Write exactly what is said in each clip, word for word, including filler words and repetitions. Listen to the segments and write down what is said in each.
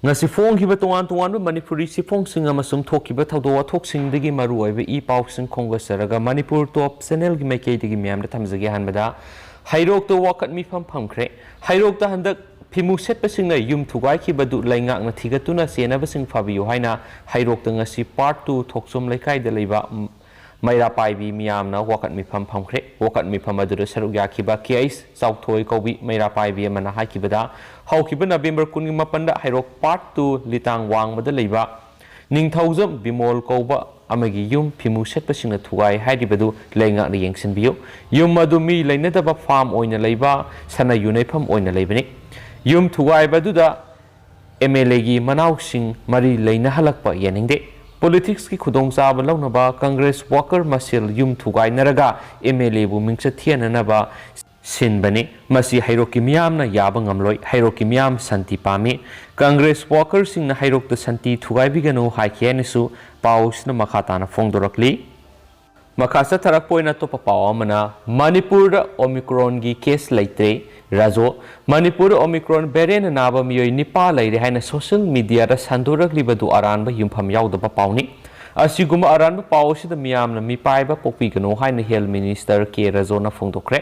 ꯉꯁꯤ ꯐꯣꯡꯈꯤꯕ ꯇꯣꯉꯥꯟ ꯇꯣꯉꯥꯟꯕ ꯃꯅꯤꯄꯨꯔꯤ ꯆꯦꯐꯣꯡꯁꯤꯡ ꯑꯃꯁꯨꯡ ꯊꯣꯛꯈꯤꯕ ꯊꯧꯗꯣꯛ ꯋꯥꯊꯣꯛꯁꯤꯡꯗꯒꯤ ꯃꯔꯨꯑꯣꯏꯕ ꯏ ꯄꯥꯎꯁꯤꯡ ꯈꯣꯝꯒꯠꯆꯔꯒ ꯃꯅꯤꯄꯨꯔ ꯇꯣꯞ ꯆꯦꯅꯦꯜꯒꯤ ꯃꯥꯏꯀꯩꯗꯒꯤ ꯃꯌꯥꯝꯗ ꯊꯝꯖꯒꯦ꯫ ꯑꯍꯥꯟꯕꯗ ꯍꯩꯔꯣꯛꯇ ꯋꯥꯀꯠ ꯃꯤꯐꯝ ꯐꯝꯈ꯭ꯔꯦ꯫ ꯍꯩꯔꯣꯛꯇ ꯍꯟꯗꯛ ꯐꯤꯃꯨ ꯁꯦꯠꯄꯁꯤꯡꯅ ꯌꯨꯝ ꯊꯨꯒꯥꯏꯈꯤꯕꯗꯨ ꯂꯩꯉꯥꯛꯅ ꯊꯤꯒꯠꯇꯨꯅ ꯆꯦꯟꯅꯕꯁꯤꯡ ꯐꯥꯕꯤꯌꯨ ꯍꯥꯏꯅ ꯍꯩꯔꯣꯛꯇ ꯉꯁꯤ ꯄꯥꯔꯠ ꯇꯨ ꯊꯣꯛꯆꯣꯝ ꯂꯩꯀꯥꯏꯗ ꯂꯩꯕ ꯃꯩꯔꯥ ꯄꯥꯏꯕꯤ ꯃꯤꯌꯥꯝꯅ ꯋꯥꯀꯠ ꯃꯤꯐꯝ ꯐꯝꯈ꯭ꯔꯦ꯫ ꯋꯥꯀꯠ ꯃꯤꯐꯝ ꯑꯗꯨꯗ ꯁꯔꯨꯛ ꯌꯥꯈꯤꯕ ꯀꯦ ꯑꯩꯆ ꯆꯥꯎꯊꯣꯏ ꯀꯧꯕꯤ ꯃꯩꯔꯥ ꯄꯥꯏꯕꯤ ꯑꯃꯅ ꯍꯥꯏꯈꯤꯕꯗ, ꯍꯧꯈꯤꯕ ꯅꯕꯦꯝꯕꯔ ꯀꯨꯟꯒꯤ ꯃꯥꯄꯟꯗ ꯍꯩꯔꯣꯛ ꯄꯥꯔꯠ ꯇꯨ ꯂꯤꯇꯥꯡ ꯋꯥꯡꯃꯗ ꯂꯩꯕ ꯅꯤꯡꯊꯧꯖꯝ ꯕꯤꯃꯣꯜ ꯀꯧꯕ ꯑꯃꯒꯤ ꯌꯨꯝ ꯐꯤꯃꯨ ꯁꯦꯠꯄꯁꯤꯡꯅ ꯊꯨꯒꯥꯏ ꯍꯥꯏꯔꯤꯕꯗꯨ ꯂꯩꯉꯥꯛꯅ ꯌꯦꯡꯁꯤꯟꯕꯤꯌꯨ꯫ ꯌꯨꯝ ꯑꯗꯨ ꯃꯤ ꯂꯩꯅꯗꯕ ꯐꯥꯔꯝ ꯑꯣꯏꯅ ꯂꯩꯕ, ꯁꯅꯥ ꯌꯨꯅꯩꯐꯝ ꯑꯣꯏꯅ ꯂꯩꯕꯅꯤ꯫ ꯌꯨꯝ ꯊꯨꯒꯥꯏꯕ ꯑꯗꯨꯗ ꯑꯦꯝ ꯑꯦꯜ ꯑꯦꯒꯤ ꯃꯅꯥꯎꯁꯤꯡ ꯃꯔꯤ ꯂꯩꯅꯍꯜꯂꯛꯄ ꯌꯥꯅꯤꯡꯗꯦ꯫ ꯄꯣꯂꯤꯇꯤꯛꯁꯀꯤ ꯈꯨꯗꯣꯡꯆꯥꯕ ꯂꯧꯅꯕ ꯀꯪꯒ꯭ꯔꯦꯁ ꯋꯥꯀꯔ ꯃꯁꯦꯜ ꯌꯨꯝ ꯊꯨꯒꯥꯏꯅꯔꯒ ꯑꯦꯝ ꯑꯦꯜ ꯑꯦꯕꯨ ꯃꯤꯡꯆꯠ ꯊꯤꯍꯟꯅꯅꯕ ꯁꯤꯟꯕꯅꯤ꯫ ꯃꯁꯤ ꯍꯩꯔꯣꯛꯀꯤ ꯃꯤꯌꯥꯝꯅ ꯌꯥꯕ ꯉꯝꯂꯣꯏ꯫ ꯍꯩꯔꯣꯛꯀꯤ ꯃꯤꯌꯥꯝ ꯁꯥꯟꯇꯤ ꯄꯥꯝꯃꯤ꯫ ꯀꯪꯒ꯭ꯔꯦꯁ ꯋꯥꯀꯔꯁꯤꯡꯅ ꯍꯩꯔꯣꯛꯇ ꯁꯥꯟꯇꯤ ꯊꯨꯒꯥꯏꯕꯤꯒꯅꯨ ꯍꯥꯏꯈꯤ ꯍꯥꯏꯅꯁꯨ ꯄꯥꯎ ꯑꯁꯤꯅ ꯃꯈꯥ ꯇꯥꯅ ꯐꯣꯡꯗꯣꯔꯛꯂꯤ꯫ ꯃꯈꯥ ꯆꯠꯊꯔꯛꯄ ꯑꯣꯏꯅ ꯑꯇꯣꯞꯄ ꯄꯥꯎ ꯑꯃꯅ, ꯃꯅꯤꯄꯨꯔꯗ ꯑꯣꯃꯤꯀ꯭ꯔꯣꯟꯒꯤ ꯀꯦꯁ ꯂꯩꯇ꯭ꯔꯦ꯫ ꯔꯥꯖꯣ, ꯃꯅꯤꯄꯨꯔꯗ ꯑꯣꯃꯤꯀ꯭ꯔꯣꯟ ꯚꯦꯔꯤꯌꯦꯟꯅ ꯅꯥꯕ ꯃꯤꯑꯣꯏ ꯅꯤꯄꯥ ꯂꯩꯔꯦ ꯍꯥꯏꯅ ꯁꯣꯁꯤꯌꯦꯜ ꯃꯤꯗꯤꯌꯥꯗ ꯁꯟꯗꯣꯔꯛꯂꯤꯕꯗꯨ ꯑꯔꯥꯟꯕ ꯌꯨꯝꯐꯝ ꯌꯥꯎꯗꯕ ꯄꯥꯎꯅꯤ꯫ ꯑꯁꯤꯒꯨꯝꯕ ꯑꯔꯥꯟꯕ ꯄꯥꯎ ꯑꯁꯤꯗ ꯃꯤꯌꯥꯝꯅ ꯃꯤꯄꯥꯏꯕ ꯄꯣꯛꯄꯤꯒꯅꯨ ꯍꯥꯏꯅ ꯍꯦꯜꯊ ꯃꯤꯅꯤꯁꯇꯔ ꯀꯦ ꯔꯥꯖꯣꯅ ꯐꯣꯡꯗꯣꯛꯈ꯭ꯔꯦ꯫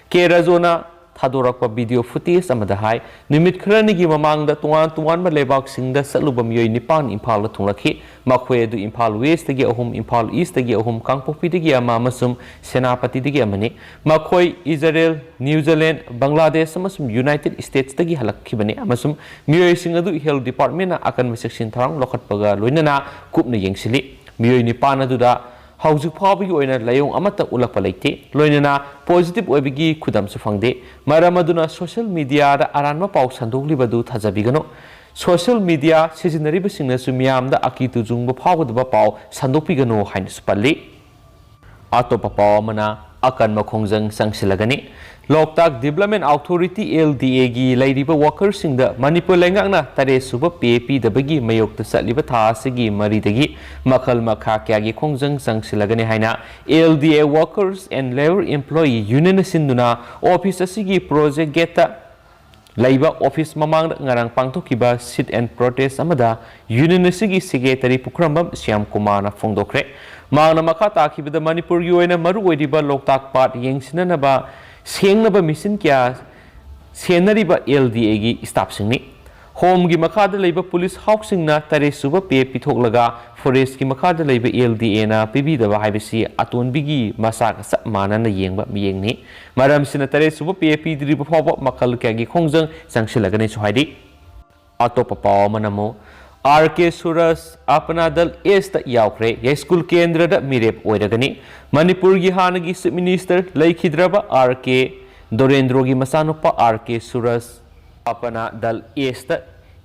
ꯀꯦ ꯔꯥꯖꯣꯅ ꯊꯥꯗꯣꯔꯛꯄ ꯚꯤꯗꯤꯑꯣ ꯐꯨꯇꯦꯖ ꯑꯃꯗ ꯍꯥꯏ, ꯅꯨꯃꯤꯠ ꯈꯔꯅꯤꯒꯤ ꯃꯃꯥꯡꯗ ꯇꯣꯉꯥꯟ ꯇꯣꯉꯥꯟꯕ ꯂꯩꯕꯥꯛꯁꯤꯡꯗ ꯆꯠꯂꯨꯕ ꯃꯤꯑꯣꯏ ꯅꯤꯄꯥꯟ ꯏꯝꯐꯥꯜꯗ ꯊꯨꯡꯂꯛꯈꯤ꯫ ꯃꯈꯣꯏ ꯑꯗꯨ ꯏꯝꯐꯥꯜ ꯋꯦꯁꯇꯒꯤ ꯑꯍꯨꯝ, ꯏꯝꯐꯥꯜ ꯏꯁꯇꯒꯤ ꯑꯍꯨꯝ, ꯀꯥꯡꯄꯣꯛꯄꯤꯗꯒꯤ ꯑꯃ ꯑꯃꯁꯨꯡ ꯁꯦꯅꯥꯄꯇꯤꯗꯒꯤ ꯑꯃꯅꯤ꯫ ꯃꯈꯣꯏ ꯏꯖꯔꯦꯜ, ꯅ꯭ꯌꯨꯖꯤꯂꯦꯟ, ꯕꯪꯒ꯭ꯂꯥꯗꯦꯁ ꯑꯃꯁꯨꯡ ꯌꯨꯅꯥꯏꯇꯦꯗ ꯁ꯭ꯇꯦꯠꯁꯇꯒꯤ ꯍꯜꯂꯛꯈꯤꯕꯅꯤ ꯑꯃꯁꯨꯡ ꯃꯤꯑꯣꯏꯁꯤꯡ ꯑꯗꯨ ꯍꯦꯜꯊ ꯗꯤꯄꯥꯔꯠꯃꯦꯟꯅ ꯑꯀꯟꯕ ꯆꯦꯛꯁꯤꯟ ꯊꯧꯔꯥꯡ ꯂꯧꯈꯠꯄꯒ ꯂꯣꯏꯅꯅ ꯀꯨꯞꯅ ꯌꯦꯡꯁꯤꯜꯂꯤ꯫ ꯃꯤꯑꯣꯏ ꯅꯤꯄꯥꯟ ꯑꯗꯨꯗ ꯍꯧꯖꯤꯛ ꯐꯥꯎꯕꯒꯤ ꯑꯣꯏꯅ ꯂꯥꯏꯑꯣꯡ ꯑꯃꯠꯇ ꯎꯠꯂꯛꯄ ꯂꯩꯇꯦ, ꯂꯣꯏꯅꯅ ꯄꯣꯖꯤꯇꯤꯚ ꯑꯣꯏꯕꯒꯤ ꯈꯨꯗꯝꯁꯨ ꯐꯪꯗꯦ꯫ ꯃꯔꯝ ꯑꯗꯨꯅ ꯁꯣꯁꯤꯌꯦꯜ ꯃꯤꯗꯤꯌꯥꯗ ꯑꯔꯥꯟꯕ ꯄꯥꯎ ꯁꯟꯗꯣꯛꯂꯤꯕꯗꯨ ꯊꯥꯖꯕꯤꯒꯅꯨ꯫ ꯁꯣꯁꯤꯌꯦꯜ ꯃꯤꯗꯤꯌꯥ ꯁꯤꯖꯤꯟꯅꯔꯤꯕꯁꯤꯡꯅꯁꯨ ꯃꯤꯌꯥꯝꯗ ꯑꯀꯤ ꯇꯨꯖꯨꯡꯕ ꯐꯥꯎꯒꯗꯕ ꯄꯥꯎ ꯁꯟꯗꯣꯛꯄꯤꯒꯅꯨ ꯍꯥꯏꯅꯁꯨ ꯄꯜꯂꯤ꯫ ꯑꯇꯣꯞꯄ ꯄꯥꯎ ꯑꯃꯅ, ꯑꯀꯟꯕ ꯈꯣꯡꯖꯪ ꯆꯪꯁꯤꯜꯂꯒꯅꯤ꯫ ꯂꯣꯛꯇꯥꯛ ꯗꯤꯕ꯭ꯂꯞꯃꯦꯟ ꯑꯣꯊꯣꯔꯤꯇꯤ, ꯑꯦꯜ ꯗꯤ ꯑꯦꯒꯤ ꯂꯩꯔꯤꯕ ꯋꯥꯀꯔꯁꯤꯡꯗ ꯃꯅꯤꯄꯨꯔ ꯂꯩꯉꯥꯛꯅ ꯇꯔꯦꯠ ꯁꯨꯕ ꯄꯦ ꯄꯤꯗꯕꯒꯤ ꯃꯥꯌꯣꯛꯇ ꯆꯠꯂꯤꯕ ꯊꯥ ꯑꯁꯤꯒꯤ ꯃꯔꯤꯗꯒꯤ ꯃꯈꯜ ꯃꯈꯥ ꯀꯌꯥꯒꯤ ꯈꯣꯡꯖꯪ ꯆꯪꯁꯤꯜꯂꯒꯅꯤ ꯍꯥꯏꯅ L D A Workers and Labour Employee Union ꯁꯤꯟꯗꯨꯅ ꯑꯣꯐꯤꯁ ꯑꯁꯤꯒꯤ ꯄ꯭ꯔꯣꯖꯦꯛ ꯒꯦꯠꯇ ꯂꯩꯕ ꯑꯣꯐꯤꯁ ꯃꯃꯥꯡꯗ ꯉꯔꯥꯡ ꯄꯥꯡꯊꯣꯛꯈꯤꯕ sit and protest ꯑꯃꯗ ꯌꯨꯅꯤꯌꯟ ꯑꯁꯤꯒꯤ ꯁꯦꯀ꯭ꯔꯦꯇꯔꯤ ꯄꯨꯈ꯭ꯔꯝꯕꯝ ꯁ꯭ꯌꯥꯝ ꯀꯨꯃꯥꯔꯅ ꯐꯣꯡꯗꯣꯛꯈ꯭ꯔꯦ꯫ ꯃꯍꯥꯛꯅ ꯃꯈꯥ ꯇꯥꯈꯤꯕꯗ, ꯃꯅꯤꯄꯨꯔꯒꯤ ꯑꯣꯏꯅ ꯃꯔꯨꯑꯣꯏꯔꯤꯕ ꯂꯣꯛꯇꯥꯛ ꯄꯥꯠ ꯌꯦꯡꯁꯤꯟꯅꯅꯕ ꯁꯦꯡꯅꯕ ꯃꯦꯆꯤꯟ ꯀꯌꯥ ꯁꯦꯟꯅꯔꯤꯕ ꯑꯦꯜ ꯗꯤ ꯑꯦꯒꯤ ꯁ꯭ꯇꯥꯐꯁꯤꯡꯅꯤ꯫ ꯍꯣꯝꯒꯤ ꯃꯈꯥꯗ ꯂꯩꯕ ꯄꯨꯂꯤꯁ ꯍꯥꯎꯁꯁꯤꯡꯅ ꯇꯔꯦꯠ ꯁꯨꯕ ꯄꯦ ꯄꯤꯊꯣꯛꯂꯒ ꯐꯣꯔꯦꯁ꯭ꯠꯀꯤ ꯃꯈꯥꯗ ꯂꯩꯕ ꯑꯦꯜ ꯗꯤ ꯑꯦꯅ ꯄꯤꯕꯤꯗꯕ ꯍꯥꯏꯕꯁꯤ ꯑꯇꯣꯟꯕꯤꯒꯤ ꯃꯆꯥꯒ ꯆꯞ ꯃꯥꯟꯅꯅ ꯌꯦꯡꯕ ꯃꯤꯠꯌꯦꯡꯅꯤ꯫ ꯃꯔꯝꯁꯤꯅ ꯇꯔꯦꯠ ꯁꯨꯕ ꯄꯦ ꯄꯤꯗ꯭ꯔꯤꯕ ꯐꯥꯎꯕ ꯃꯈꯜ ꯀꯌꯥꯒꯤ ꯈꯣꯡꯖꯪ ꯆꯪꯁꯤꯜꯂꯒꯅꯤꯁꯨ ꯍꯥꯏꯔꯤ꯫ ꯑꯇꯣꯞꯄ ꯄꯥꯎ ꯑꯃꯅ ꯑꯃꯨꯛ ꯑꯥꯔ ꯀꯦ ꯁꯨꯔꯖ ꯑꯄꯅꯥ ꯗꯜ ꯑꯦꯁꯇ ꯌꯥꯎꯈ꯭ꯔꯦ꯫ ꯌꯥꯏꯁ꯭ꯀꯨꯜ ꯀꯦꯟꯗ꯭ꯔꯗ ꯃꯤꯔꯦꯞ ꯑꯣꯏꯔꯒꯅꯤ꯫ ꯃꯅꯤꯄꯨꯔꯒꯤ ꯍꯥꯟꯅꯒꯤ ꯆꯤꯐ ꯃꯤꯅꯤꯁꯇꯔ ꯂꯩꯈꯤꯗ꯭ꯔꯕ ꯑꯥꯔ ꯀꯦ ꯗꯣꯔꯦꯟꯗ꯭ꯔꯣꯒꯤ ꯃꯆꯥꯅꯨꯄꯥ ꯑꯥꯔ ꯀꯦ ꯁꯨꯔꯖ ꯑꯄꯅꯥ ꯗꯜ ꯑꯦꯁꯇ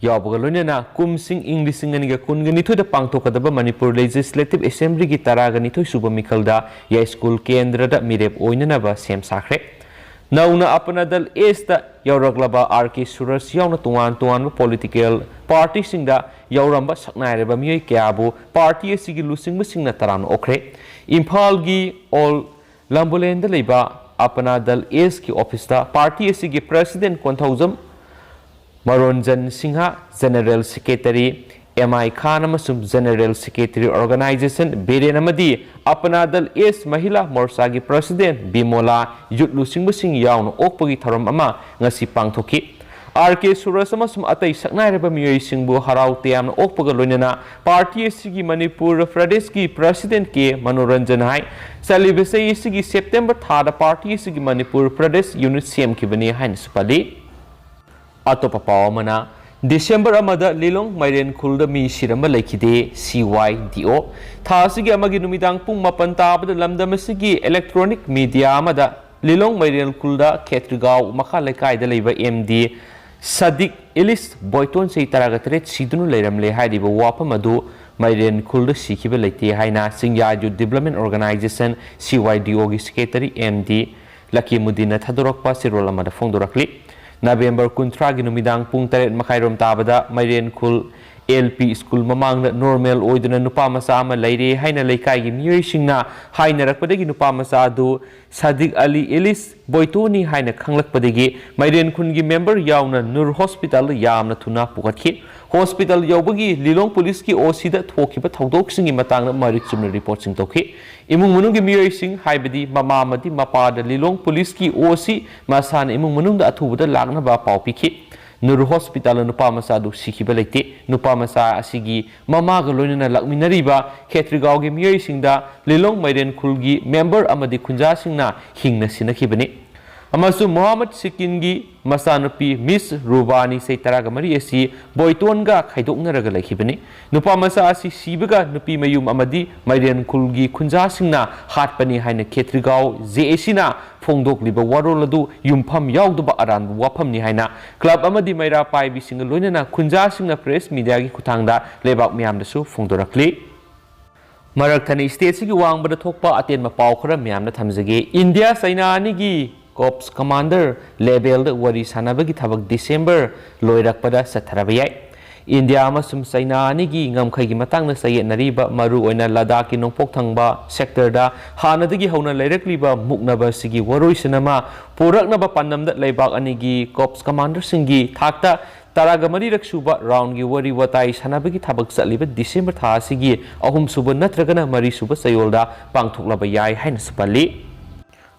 ꯌꯥꯎꯕꯒ ꯂꯣꯏꯅꯅ ꯀꯨꯝꯁꯤꯡ ꯏꯪ ꯂꯤꯁꯤꯡ ꯑꯅꯤꯒ ꯀꯨꯟꯒ ꯅꯤꯊꯣꯏꯗ ꯄꯥꯡꯊꯣꯛꯀꯗꯕ ꯃꯅꯤꯄꯨꯔ ꯂꯦꯖꯤꯁꯂꯦꯇꯤꯚ ꯑꯦꯁꯦꯝꯕ꯭ꯂꯤꯒꯤ ꯇꯔꯥꯒ ꯅꯤꯊꯣꯏ ꯁꯨꯕ ꯃꯤꯈꯜꯗ ꯌꯥꯏꯁ꯭ꯀꯨꯜ ꯀꯦꯟꯗ꯭ꯔꯗ ꯃꯤꯔꯦꯞ ꯑꯣꯏꯅꯅꯕ ꯁꯦꯝ ꯁꯥꯈ꯭ꯔꯦ꯫ ꯅꯧꯅ ꯑꯄꯅꯥ ꯗꯜ ꯑꯦꯁꯇ ꯌꯥꯎꯔꯛꯂꯕ ꯑꯥꯔ ꯀꯦ ꯁꯨꯔꯖ ꯌꯥꯎꯅ ꯇꯣꯉꯥꯟ ꯇꯣꯉꯥꯟꯕ ꯄꯣꯂꯤꯇꯤꯀꯦꯜ ꯄꯥꯔꯇꯤꯁꯤꯡꯗ ꯌꯥꯎꯔꯝꯕ ꯁꯛꯅꯥꯏꯔꯕ ꯃꯤꯑꯣꯏ ꯀꯌꯥꯕꯨ ꯄꯥꯔꯇꯤ ꯑꯁꯤꯒꯤ ꯂꯨꯆꯤꯡꯕꯁꯤꯡꯅ ꯇꯔꯥꯝꯅ ꯑꯣꯛꯈ꯭ꯔꯦ꯫ ꯏꯝꯐꯥꯜꯒꯤ ꯑꯣꯜ ꯂꯝꯕꯨꯂꯦꯟꯗ ꯂꯩꯕ ꯑꯄꯅꯥ ꯗꯜ ꯑꯦꯁꯀꯤ ꯑꯣꯐꯤꯁꯇ ꯄꯥꯔꯇꯤ ꯑꯁꯤꯒꯤ president Konthoujam Moranjan Singh, general secretary M I Khan ꯑꯃꯁꯨꯡ ꯖꯦꯅꯔꯦꯜ ꯁꯦꯀ꯭ꯔꯦꯇꯔꯤ ꯑꯣꯔꯒꯅꯥꯏꯖꯦꯁꯟ ꯕꯤꯔꯦꯟ ꯑꯃꯗꯤ ꯑꯄꯅꯥ ꯗꯜ ꯑꯦꯁ ꯃꯍꯤꯂꯥ ꯃꯣꯔꯆꯥꯒꯤ ꯄ꯭ꯔꯦꯁꯤꯗꯦꯟꯠ ꯕꯤꯃꯣꯂꯥ ꯌꯨꯠ ꯂꯨꯆꯤꯡꯕꯁꯤꯡ ꯌꯥꯎꯅ ꯑꯣꯛꯄꯒꯤ ꯊꯧꯔꯝ ꯑꯃ ꯉꯁꯤ ꯄꯥꯡꯊꯣꯛꯈꯤ꯫ ꯑꯥꯔ ꯀꯦ ꯁꯨꯔꯖ ꯑꯃꯁꯨꯡ ꯑꯇꯩ ꯁꯛꯅꯥꯏꯔꯕ ꯃꯤꯑꯣꯏꯁꯤꯡꯕꯨ ꯍꯔꯥꯎ ꯇꯌꯥꯝꯅ ꯑꯣꯛꯄꯒ ꯂꯣꯏꯅꯅ ꯄꯥꯔꯇꯤ ꯑꯁꯤꯒꯤ ꯃꯅꯤꯄꯨꯔ ꯄ꯭ꯔꯗꯦꯁꯀꯤ ꯄ꯭ꯔꯦꯁꯤꯗꯦꯟꯠ ꯀꯦ ꯃꯅꯣꯔꯟꯖꯟ ꯍꯥꯏ, ꯆꯠꯂꯤꯕ ꯆꯍꯤ ꯑꯁꯤꯒꯤ ꯁꯦꯞꯇꯦꯝꯕꯔ ꯊꯥꯗ ꯄꯥꯔꯇꯤ ꯑꯁꯤꯒꯤ ꯃꯅꯤꯄꯨꯔ ꯄ꯭ꯔꯗꯦꯁ ꯌꯨꯅꯤꯠ ꯁꯦꯝꯈꯤꯕꯅꯤ ꯍꯥꯏꯅꯁꯨ ꯄꯜꯂꯤ꯫ ꯑꯇꯣꯞꯄ ꯄꯥꯎ ꯑꯃꯅ, ꯗꯤꯁꯦꯝꯕꯔ ꯑꯃꯗ ꯂꯤꯂꯣꯡ ꯃꯥꯏꯔꯦꯟ ꯈꯨꯜꯗ ꯃꯤ ꯁꯤꯔꯝꯕ ꯂꯩꯈꯤꯗꯦ, ꯁꯤ ꯋꯥꯏ ꯗꯤ ꯑꯣ꯫ ꯊꯥ ꯑꯁꯤꯒꯤ ꯑꯃꯒꯤ ꯅꯨꯃꯤꯗꯥꯡ ꯄꯨꯡ ꯃꯥꯄꯟ ꯇꯥꯕꯗ ꯂꯝꯗꯝ ꯑꯁꯤꯒꯤ ꯏꯂꯦꯛꯇ꯭ꯔꯣꯅꯤꯛ ꯃꯤꯗꯤꯌꯥ ꯑꯃꯗ ꯂꯤꯂꯣꯡ ꯃꯥꯏꯔꯦꯟ ꯈꯨꯜꯗ ꯈꯦꯇ꯭ꯔꯤꯒꯥꯎ ꯃꯈꯥ ꯂꯩꯀꯥꯏꯗ ꯂꯩꯕ ꯑꯦꯝ ꯗꯤ ꯁꯗꯤꯛ ꯏꯂꯤꯁ ꯕꯣꯏꯇꯣꯟ ꯆꯍꯤ ꯇꯔꯥꯒ ꯇꯔꯦꯠ ꯁꯤꯗꯨꯅ ꯂꯩꯔꯝꯂꯦ ꯍꯥꯏꯔꯤꯕ ꯋꯥꯐꯝ ꯑꯗꯨ ꯃꯥꯏꯔꯦꯟ ꯈꯨꯜꯗ ꯁꯤꯈꯤꯕ ꯂꯩꯇꯦ ꯍꯥꯏꯅ ꯆꯤꯡꯌꯥ ꯌꯨꯠ ꯗꯤꯕ꯭ꯂꯞꯃꯦꯟ ꯑꯣꯔꯒꯅꯥꯏꯖꯦꯁꯟ, ꯁꯤ ꯋꯥꯏ ꯗꯤ ꯑꯣꯒꯤ ꯁꯦꯀ꯭ꯔꯦꯇꯔꯤ ꯑꯦꯝ ꯗꯤ ꯂꯀꯤꯃꯨꯗꯤꯟꯅ ꯊꯥꯗꯣꯔꯛꯄ ꯆꯦꯔꯣꯜ ꯑꯃꯗ ꯐꯣꯡꯗꯣꯔꯛꯂꯤ꯫ ꯅꯕꯦꯝꯕꯔ ꯀꯨꯟꯊ꯭ꯔꯥꯒꯤ ꯅꯨꯃꯤꯗꯥꯡ ꯄꯨꯡ ꯇꯔꯦꯠ ꯃꯈꯥꯏꯔꯣꯝ ꯇꯥꯕꯗ ꯃꯥꯏꯔꯦꯟ ꯈꯨꯜ ꯑꯦꯜ ꯄꯤ ꯁ꯭ꯀꯨꯜ ꯃꯃꯥꯡꯗ ꯅꯣꯔꯃꯦꯜ ꯑꯣꯏꯗꯨꯅ ꯅꯨꯄꯥ ꯃꯆꯥ ꯑꯃ ꯂꯩꯔꯦ ꯍꯥꯏꯅ ꯂꯩꯀꯥꯏꯒꯤ ꯃꯤꯑꯣꯏꯁꯤꯡꯅ ꯍꯥꯏꯅꯔꯛꯄꯗꯒꯤ ꯅꯨꯄꯥ ꯃꯆꯥ ꯑꯗꯨ ꯁꯥꯗꯤꯛ ꯑꯂꯤ ꯏꯂꯤꯁ ꯕꯣꯏꯇꯣꯅꯤ ꯍꯥꯏꯅ ꯈꯪꯂꯛꯄꯗꯒꯤ ꯃꯥꯏꯔꯦꯟ ꯈꯨꯟꯒꯤ ꯃꯦꯝꯕꯔ ꯌꯥꯎꯅ ꯅꯨꯔ ꯍꯣꯁꯄꯤꯇꯥꯜꯗ ꯌꯥꯝꯅ ꯊꯨꯅ ꯄꯨꯈꯠꯈꯤ꯫ ꯍꯣꯁꯄꯤꯇꯥꯜ ꯌꯧꯕꯒꯤ ꯂꯤꯂꯣꯡ ꯄꯨꯂꯤꯁꯀꯤ ꯑꯣ ꯁꯤꯗ ꯊꯣꯛꯈꯤꯕ ꯊꯧꯗꯣꯛꯁꯤꯡꯒꯤ ꯃꯇꯥꯡꯗ ꯃꯔꯤꯛ ꯆꯨꯝꯅ ꯔꯤꯄꯣꯔꯠꯁꯤꯡ ꯇꯧꯈꯤ꯫ ꯏꯃꯨꯡ ꯃꯅꯨꯡꯒꯤ ꯃꯤꯑꯣꯏꯁꯤꯡ, ꯍꯥꯏꯕꯗꯤ ꯃꯃꯥ ꯑꯃꯗꯤ ꯃꯄꯥꯗ ꯂꯤꯂꯣꯡ ꯄꯨꯂꯤꯁꯀꯤ ꯑꯣ ꯁꯤ ꯃꯁꯥꯅ ꯏꯃꯨꯡ ꯃꯅꯨꯡꯗ ꯑꯊꯨꯕꯗ ꯂꯥꯛꯅꯕ ꯄꯥꯎ ꯄꯤꯈꯤ꯫ ꯅꯨꯔ ꯍꯣꯁꯄꯤꯇꯥꯜꯗ ꯅꯨꯄꯥ ꯃꯆꯥ ꯑꯗꯨ ꯁꯤꯈꯤꯕ ꯂꯩꯇꯦ꯫ ꯅꯨꯄꯥ ꯃꯆꯥ ꯑꯁꯤꯒꯤ ꯃꯃꯥꯒ ꯂꯣꯏꯅꯅ ꯂꯥꯛꯃꯤꯟꯅꯔꯤꯕ ꯈꯦꯇ꯭ꯔꯤꯒꯥꯎꯒꯤ ꯃꯤꯑꯣꯏꯁꯤꯡꯗ ꯂꯤꯂꯣꯡ ꯃꯥꯏꯔꯦꯟ ꯈꯨꯜꯒꯤ ꯃꯦꯝꯕꯔ ꯑꯃꯗꯤ ꯈꯨꯟꯖꯥꯁꯤꯡꯅ ꯍꯤꯡꯅ ꯁꯤꯟꯅꯈꯤꯕꯅꯤ꯫ ꯑꯃꯁꯨꯡ ꯃꯣꯍꯥꯃꯗ ꯁꯤꯀꯤꯟꯒꯤ ꯃꯆꯥꯅꯨꯄꯤ ꯃꯤꯁ ꯔꯨꯕꯥꯅꯤ ꯆꯍꯤ ꯇꯔꯥꯒ ꯃꯔꯤ ꯑꯁꯤ ꯕꯣꯏꯇꯣꯟꯒ ꯈꯥꯏꯗꯣꯛꯅꯔꯒ ꯂꯩꯈꯤꯕꯅꯤ꯫ ꯅꯨꯄꯥ ꯃꯆꯥ ꯑꯁꯤ ꯁꯤꯕꯒ ꯅꯨꯄꯤ ꯃꯌꯨꯝ ꯑꯃꯗꯤ ꯃꯥꯏꯔꯦꯟ ꯈꯨꯜꯒꯤ ꯈꯨꯟꯖꯥꯁꯤꯡꯅ ꯍꯥꯠꯄꯅꯤ ꯍꯥꯏꯅ ꯈꯦꯇ꯭ꯔꯤꯒꯥꯎ ꯖꯦ ꯑꯦ ꯁꯤꯅ ꯐꯣꯡꯗꯣꯛꯂꯤꯕ ꯋꯥꯔꯣꯜ ꯑꯗꯨ ꯌꯨꯝꯐꯝ ꯌꯥꯎꯗꯕ ꯑꯔꯥꯟꯕ ꯋꯥꯐꯝꯅꯤ ꯍꯥꯏꯅ ꯀ꯭ꯂꯕ ꯑꯃꯗꯤ ꯃꯩꯔꯥ ꯄꯥꯏꯕꯤꯁꯤꯡꯒ ꯂꯣꯏꯅꯅ ꯈꯨꯟꯖꯥꯁꯤꯡꯅ ꯄ꯭ꯔꯦꯁ ꯃꯤꯗꯤꯌꯥꯒꯤ ꯈꯨꯠꯊꯥꯡꯗ ꯂꯩꯕꯥꯛ ꯃꯤꯌꯥꯝꯗꯁꯨ ꯐꯣꯡꯗꯣꯔꯛꯂꯤ꯫ ꯃꯔꯛ ꯊꯠꯅ ꯁ꯭ꯇꯦꯠꯁꯤꯒꯤ ꯋꯥꯡꯃꯗ ꯊꯣꯛꯄ ꯑꯇꯦꯟꯕ ꯄꯥꯎ ꯈꯔ ꯃꯌꯥꯝꯅ ꯊꯝꯖꯒꯦ꯫ ꯏꯟꯗꯤꯌꯥ ꯆꯩꯅꯥ ꯑꯅꯤꯒꯤ ꯀꯣꯞꯁ ꯀꯃꯥꯟꯗꯔ ꯂꯦꯚꯦꯜꯗ ꯋꯥꯔꯤ ꯁꯥꯟꯅꯕꯒꯤ ꯊꯕꯛ ꯗꯤꯁꯦꯝꯕꯔ ꯂꯣꯏꯔꯛꯄꯗ ꯆꯠꯊꯔꯕ ꯌꯥꯏ꯫ ꯏꯟꯗꯤꯌꯥ ꯑꯃꯁꯨꯡ ꯆꯩꯅꯥ ꯑꯅꯤꯒꯤ ꯉꯝꯈꯩꯒꯤ ꯃꯇꯥꯡꯗ ꯆꯌꯦꯠꯅꯔꯤꯕ, ꯃꯔꯨꯑꯣꯏꯅ ꯂꯗꯥꯈꯀꯤ ꯅꯣꯡꯄꯣꯛ ꯊꯪꯕ ꯁꯦꯛꯇꯔꯗ ꯍꯥꯟꯅꯗꯒꯤ ꯍꯧꯅ ꯂꯩꯔꯛꯂꯤꯕ ꯃꯨꯛꯅꯕ ꯑꯁꯤꯒꯤ ꯋꯥꯔꯣꯏꯁꯤꯟ ꯑꯃ ꯄꯨꯔꯛꯅꯕ ꯄꯥꯟꯗꯝꯗ ꯂꯩꯕꯥꯛ ꯑꯅꯤꯒꯤ ꯀꯣꯞꯁ ꯀꯃꯥꯟꯗꯔꯁꯤꯡꯒꯤ ꯊꯥꯛꯇ ꯇꯔꯥꯒ ꯃꯔꯤꯔꯛ ꯁꯨꯕ ꯔꯥꯎꯟꯒꯤ ꯋꯥꯔꯤ ꯋꯥꯇꯥꯏ ꯁꯥꯟꯅꯕꯒꯤ ꯊꯕꯛ ꯆꯠꯂꯤꯕ ꯗꯤꯁꯦꯝꯕꯔ ꯊꯥ ꯑꯁꯤꯒꯤ ꯑꯍꯨꯝꯁꯨꯕ ꯅꯠꯇ꯭ꯔꯒꯅ ꯃꯔꯤꯁꯨꯕ ꯆꯌꯣꯜꯗ ꯄꯥꯡꯊꯣꯛꯂꯕ ꯌꯥꯏ ꯍꯥꯏꯅꯁꯨ ꯄꯜꯂꯤ꯫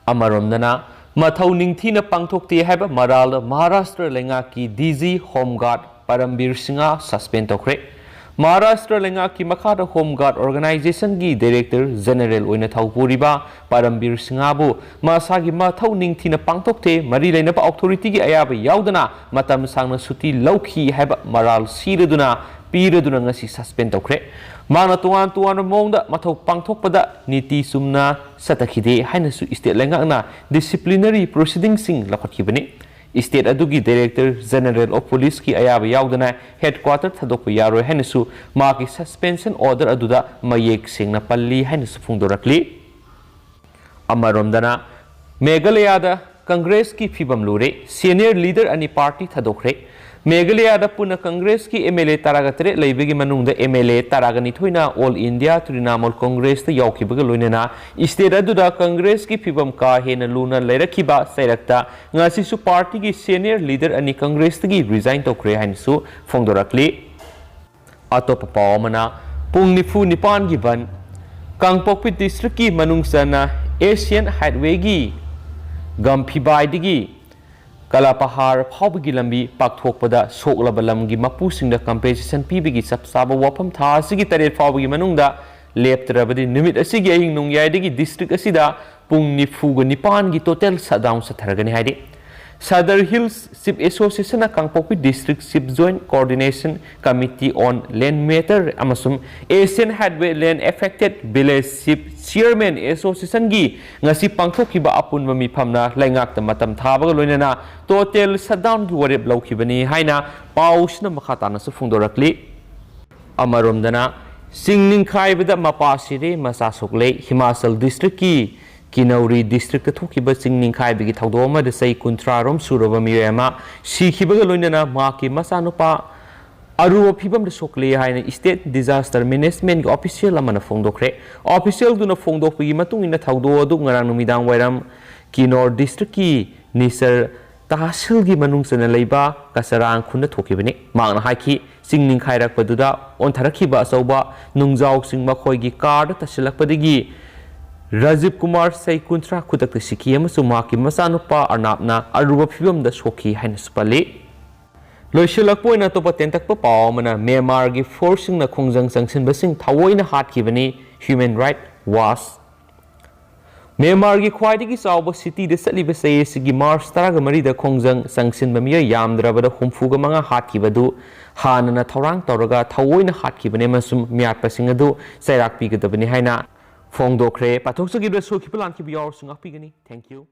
ꯑꯃꯔꯣꯝꯗꯅ, ꯃꯊꯧ ꯅꯤꯡꯊꯤꯅ ꯄꯥꯡꯊꯣꯛꯇꯦ ꯍꯥꯏꯕ ꯃꯔꯥꯜꯗ ꯃꯍꯥꯔꯥꯁꯇ꯭ꯔ ꯂꯩꯉꯥꯛꯀꯤ D G home ꯒꯥꯔꯗ ꯄꯔꯝꯕꯤꯔ Singh suspend ꯇꯧꯈ꯭ꯔꯦ꯫ ꯃꯍꯥꯔꯥꯁꯇ꯭ꯔ ꯂꯩꯉꯥꯛꯀꯤ ꯃꯈꯥꯗ ꯍꯣꯝ ꯒꯥꯔꯗ ꯑꯣꯔꯒꯅꯥꯏꯖꯦꯁꯟꯒꯤ ꯗꯥꯏꯔꯦꯛꯇꯔ ꯖꯦꯅꯔꯦꯜ ꯑꯣꯏꯅ ꯊꯧ ꯄꯨꯔꯤꯕ ꯄꯔꯝꯕꯤꯔ ꯁꯤꯡꯍꯕꯨ ꯃꯁꯥꯒꯤ ꯃꯊꯧ ꯅꯤꯡꯊꯤꯅ ꯄꯥꯡꯊꯣꯛꯇꯦ, ꯃꯔꯤ ꯂꯩꯅꯕ ꯑꯣꯊꯣꯔꯤꯇꯤꯒꯤ ꯑꯌꯥꯕ ꯌꯥꯎꯗꯅ ꯃꯇꯝ ꯁꯥꯡꯅ ꯁꯨꯇꯤ ꯂꯧꯈꯤ ꯍꯥꯏꯕ ꯃꯔꯥꯜ ꯁꯤꯔꯗꯨꯅ ꯄꯤꯔꯗꯨꯅ ꯉꯁꯤ ꯁꯁꯄꯦꯟ ꯇꯧꯈ꯭ꯔꯦ꯫ ꯃꯍꯥꯛꯅ ꯇꯣꯉꯥꯟ ꯇꯣꯉꯥꯟꯕ ꯃꯑꯣꯡꯗ ꯃꯊꯧ ꯄꯥꯡꯊꯣꯛꯄꯗ ꯅꯤꯇꯤ ꯆꯨꯝꯅ ꯆꯠꯊꯈꯤꯗꯦ ꯍꯥꯏꯅꯁꯨ ꯁ꯭ꯇꯦꯠ ꯂꯩꯉꯥꯛꯅ ꯗꯤꯁꯤꯄ꯭ꯂꯤꯅꯔꯤ ꯄ꯭ꯔꯣꯁꯤꯗꯤꯡꯁꯤꯡ ꯂꯧꯈꯠꯈꯤꯕꯅꯤ꯫ ꯁ꯭ꯇꯦꯠ ꯑꯗꯨꯒꯤ ꯗꯥꯏꯔꯦꯛꯇꯔ ꯖꯦꯅꯔꯦꯜ ꯑꯣꯐ ꯄꯨꯂꯤꯁꯀꯤ ꯑꯌꯥꯕ ꯌꯥꯎꯗꯅ ꯍꯦꯗꯀ꯭ꯋꯥꯇꯔ ꯊꯥꯗꯣꯛꯄ ꯌꯥꯔꯣꯏ ꯍꯥꯏꯅꯁꯨ ꯃꯍꯥꯛꯀꯤ ꯁꯁꯄꯦꯟꯁꯟ ꯑꯣꯔꯗꯔ ꯑꯗꯨꯗ ꯃꯌꯦꯛ ꯁꯦꯡꯅ ꯄꯜꯂꯤ ꯍꯥꯏꯅꯁꯨ ꯐꯣꯡꯗꯣꯔꯛꯂꯤ꯫ ꯑꯃꯔꯣꯝꯗꯅ, ꯃꯦꯘꯥꯂꯌꯥꯗ ꯀꯪꯒ꯭ꯔꯦꯁꯀꯤ ꯐꯤꯕꯝ ꯂꯨꯔꯦ꯫ ꯁꯦꯅꯤꯌꯔ ꯂꯤꯗꯔ ꯑꯅꯤ ꯄꯥꯔꯇꯤ ꯊꯥꯗꯣꯛꯈ꯭ꯔꯦ꯫ ꯃꯦꯘꯥꯂꯌꯥꯗ ꯄꯨꯟꯅ ꯀꯪꯒ꯭ꯔꯦꯁꯀꯤ ꯑꯦꯝ ꯑꯦꯜ ꯑꯦ ꯇꯔꯥꯒ ꯇꯔꯦꯠ ꯂꯩꯕꯒꯤ ꯃꯅꯨꯡꯗ ꯑꯦꯝ ꯑꯦꯜ ꯑꯦ ꯇꯔꯥꯒ ꯅꯤꯊꯣꯏꯅ ꯑꯣꯜ ꯏꯟꯗꯤꯌꯥ ꯇ꯭ꯔꯤꯅꯥꯃꯨꯜ ꯀꯪꯒ꯭ꯔꯦꯁꯇ ꯌꯥꯎꯈꯤꯕꯒ ꯂꯣꯏꯅꯅ ꯏꯁꯇꯦꯠ ꯑꯗꯨꯗ ꯀꯪꯒ꯭ꯔꯦꯁꯀꯤ ꯐꯤꯕꯝ ꯀꯥ ꯍꯦꯟꯅ ꯂꯨꯅ ꯂꯩꯔꯛꯈꯤꯕ ꯆꯩꯔꯛꯇ ꯉꯁꯤꯁꯨ ꯄꯥꯔꯇꯤꯒꯤ ꯁꯦꯅꯤꯌꯔ ꯂꯤꯗꯔ ꯑꯅꯤ ꯀꯪꯒ꯭ꯔꯦꯁꯇꯒꯤ ꯔꯤꯖꯥꯏꯟ ꯇꯧꯈ꯭ꯔꯦ ꯍꯥꯏꯅꯁꯨ ꯐꯣꯡꯗꯣꯔꯛꯂꯤ꯫ ꯑꯇꯣꯞꯄ ꯄꯥꯎ ꯑꯃꯅ, ꯄꯨꯡ ꯅꯤꯐꯨ ꯅꯤꯄꯥꯟꯒꯤ ꯕꯟ꯫ ꯀꯥꯡꯄꯣꯛꯄꯤ ꯗꯤꯁꯇ꯭ꯔꯤꯛꯀꯤ ꯃꯅꯨꯡ ꯆꯟꯅ ꯑꯦꯁꯤꯌꯥꯟ ꯍꯥꯏꯠꯋꯦꯒꯤ ꯒꯝꯐꯤꯕꯥꯏꯗꯒꯤ ꯀꯂꯥꯄꯍꯥꯔ ꯐꯥꯎꯕꯒꯤ ꯂꯝꯕꯤ ꯄꯥꯛꯊꯣꯛꯄꯗ ꯁꯣꯛꯂꯕ ꯂꯝꯒꯤ ꯃꯄꯨꯁꯤꯡꯗ ꯀꯝꯄꯦꯟꯁꯦꯁꯟ ꯄꯤꯕꯒꯤ ꯆꯞ ꯆꯥꯕ ꯋꯥꯐꯝ ꯊꯥ ꯑꯁꯤꯒꯤ ꯇꯔꯦꯠ ꯐꯥꯎꯕꯒꯤ ꯃꯅꯨꯡꯗ ꯂꯦꯞꯇ꯭ꯔꯕꯗꯤ ꯅꯨꯃꯤꯠ ꯑꯁꯤꯒꯤ ꯑꯍꯤꯡ ꯅꯣꯡꯌꯥꯏꯗꯒꯤ ꯗꯤꯁꯇ꯭ꯔꯤꯛ ꯑꯁꯤꯗ ꯄꯨꯡ ꯅꯤꯐꯨꯒ ꯅꯤꯄꯥꯟꯒꯤ ꯇꯣꯇꯦꯜ ꯁꯠꯗꯥꯎꯟ ꯆꯠꯊꯔꯒꯅꯤ ꯍꯥꯏꯔꯤ꯫ ꯁꯗꯔ ꯍꯤꯜꯁ ꯆꯤꯐ ꯑꯦꯁꯣꯁꯤꯌꯦꯁꯟꯅ Kangpokpi district chief joint coordination committee on land matter ꯑꯃꯁꯨꯡ Asian highway land affected village chief chairman ꯑꯦꯁꯣꯁꯤꯌꯦꯁꯟꯒꯤ ꯉꯁꯤ ꯄꯥꯡꯊꯣꯛꯈꯤꯕ ꯑꯄꯨꯟꯕ ꯃꯤꯐꯝꯅ ꯂꯩꯉꯥꯛꯇ ꯃꯇꯝ ꯊꯥꯕꯒ ꯂꯣꯏꯅꯅ ꯇꯣꯇꯦꯜ ꯁꯠꯗꯥꯎꯟꯒꯤ ꯋꯥꯔꯦꯞ ꯂꯧꯈꯤꯕꯅꯤ ꯍꯥꯏꯅ ꯄꯥꯎꯁꯤꯅ ꯃꯈꯥ ꯇꯥꯅꯁꯨ ꯐꯣꯡꯗꯣꯔꯛꯂꯤ꯫ ꯑꯃꯔꯣꯝꯗꯅ, ꯆꯤꯡ ꯅꯤꯡꯈꯥꯏꯕꯗ ꯃꯄꯥ ꯁꯤꯔꯦ, ꯃꯆꯥ ꯁꯣꯛꯂꯦ꯫ ꯍꯤꯃꯥꯆꯜ ꯗꯤꯁꯇ꯭ꯔꯤꯛꯀꯤ ꯀꯤꯅꯧꯔꯤ ꯗꯤꯁꯇ꯭ꯔꯤꯛꯇ ꯊꯣꯛꯈꯤꯕ ꯆꯤꯡ ꯅꯤꯡꯈꯥꯏꯕꯒꯤ ꯊꯧꯗꯣꯛ ꯑꯃꯗ ꯆꯍꯤ ꯀꯨꯟꯊ꯭ꯔꯥ ꯔꯣꯝ ꯁꯨꯔꯕ ꯃꯤꯑꯣꯏ ꯑꯃ ꯁꯤꯈꯤꯕꯒ ꯂꯣꯏꯅꯅ ꯃꯍꯥꯛꯀꯤ ꯃꯆꯥꯅꯨꯄꯥ ꯑꯔꯨꯕ ꯐꯤꯕꯝꯗ ꯁꯣꯛꯂꯦ ꯍꯥꯏꯅ ꯏꯁꯇꯦꯠ ꯗꯤꯖꯥꯁꯇꯔ ꯃꯦꯅꯦꯖꯃꯦꯟꯒꯤ ꯑꯣꯐꯤꯁꯤꯌꯦꯜ ꯑꯃꯅ ꯐꯣꯡꯗꯣꯛꯈ꯭ꯔꯦ꯫ ꯑꯣꯐꯤꯁꯤꯌꯦꯜꯗꯨꯅ ꯐꯣꯡꯗꯣꯛꯄꯒꯤ ꯃꯇꯨꯡ ꯏꯟꯅ, ꯊꯧꯗꯣꯛ ꯑꯗꯨ ꯉꯔꯥꯡ ꯅꯨꯃꯤꯗꯥꯡ ꯋꯥꯏꯔꯝ ꯀꯤꯅꯣꯔ ꯗꯤꯁꯇ꯭ꯔꯤꯛꯀꯤ ꯅꯤꯁꯔ ꯇꯍꯁꯤꯜꯒꯤ ꯃꯅꯨꯡ ꯆꯟꯅ ꯂꯩꯕ ꯀꯆꯔꯥꯡ ꯈꯨꯟꯗ ꯊꯣꯛꯈꯤꯕꯅꯤ꯫ ꯃꯍꯥꯛꯅ ꯍꯥꯏꯈꯤ, ꯆꯤꯡ ꯅꯤꯡꯈꯥꯏꯔꯛꯄꯗꯨꯗ ꯑꯣꯟꯊꯔꯛꯈꯤꯕ ꯑꯆꯧꯕ ꯅꯨꯡꯖꯥꯎꯁꯤꯡ ꯃꯈꯣꯏꯒꯤ ꯀꯥꯔꯗ ꯇꯥꯁꯤꯜꯂꯛꯄꯗꯒꯤ ꯔꯥꯖꯤꯕ ꯀꯨꯃꯥꯔ, ꯆꯍꯤ ꯀꯨꯟꯊ꯭ꯔꯥ, ꯈꯨꯗꯛꯇ ꯁꯤꯈꯤ ꯑꯃꯁꯨꯡ ꯃꯍꯥꯛꯀꯤ ꯃꯆꯥꯅꯨꯄꯥ ꯑꯔꯅꯥꯕꯅ ꯑꯔꯨꯕ ꯐꯤꯕꯝꯗ ꯁꯣꯛꯈꯤ ꯍꯥꯏꯅꯁꯨ ꯄꯜꯂꯤ꯫ ꯂꯣꯏꯁꯤꯜꯂꯛꯄ ꯑꯣꯏꯅ ꯑꯇꯣꯞꯄ ꯇꯦꯟꯇꯛꯄ ꯄꯥꯎ ꯑꯃꯅ, ꯃ꯭ꯌꯥꯟꯃꯥꯔꯒꯤ ꯐꯣꯔꯁꯁꯤꯡꯅ ꯈꯣꯡꯖꯪ ꯆꯪꯁꯤꯟꯕꯁꯤꯡ ꯊꯑꯣꯏꯅ ꯍꯥꯠꯈꯤꯕꯅꯤ, ꯍ꯭ꯌꯨꯃꯦꯟ ꯔꯥꯏꯠ ꯋꯥꯆ꯫ ꯃ꯭ꯌꯥꯟꯃꯥꯔꯒꯤ ꯈ꯭ꯋꯥꯏꯗꯒꯤ ꯆꯥꯎꯕ ꯁꯤꯇꯤꯗ ꯆꯠꯂꯤꯕ ꯆꯍꯤ ꯑꯁꯤꯒꯤ ꯃꯥꯔꯆ ꯇꯔꯥꯒ ꯃꯔꯤꯗ ꯈꯣꯡꯖꯪ ꯆꯪꯁꯤꯟꯕ ꯃꯤꯑꯣꯏ ꯌꯥꯝꯗ꯭ꯔꯕꯗ ꯍꯨꯝꯐꯨꯒ ꯃꯉꯥ ꯍꯥꯠꯈꯤꯕ ꯑꯗꯨ ꯍꯥꯟꯅꯅ ꯊꯧꯔꯥꯡ ꯇꯧꯔꯒ ꯊꯑꯣꯏꯅ ꯍꯥꯠꯈꯤꯕꯅꯤ ꯑꯃꯁꯨꯡ ꯃꯤꯌꯥꯠꯄꯁꯤꯡ ꯑꯗꯨ ꯆꯩꯔꯥꯛ ꯄꯤꯒꯗꯕꯅꯤ ꯍꯥꯏꯅ ꯐꯣꯡꯗꯣꯛꯈ꯭ꯔꯦ꯫ ꯄꯥꯊꯣꯛꯆꯈꯤꯕꯗ ꯁꯣꯛꯈꯤꯕ ꯂꯥꯟꯈꯤꯕ ꯌꯥꯎꯔꯁꯨ ꯉꯥꯛꯄꯤꯒꯅꯤ꯫ Thank you.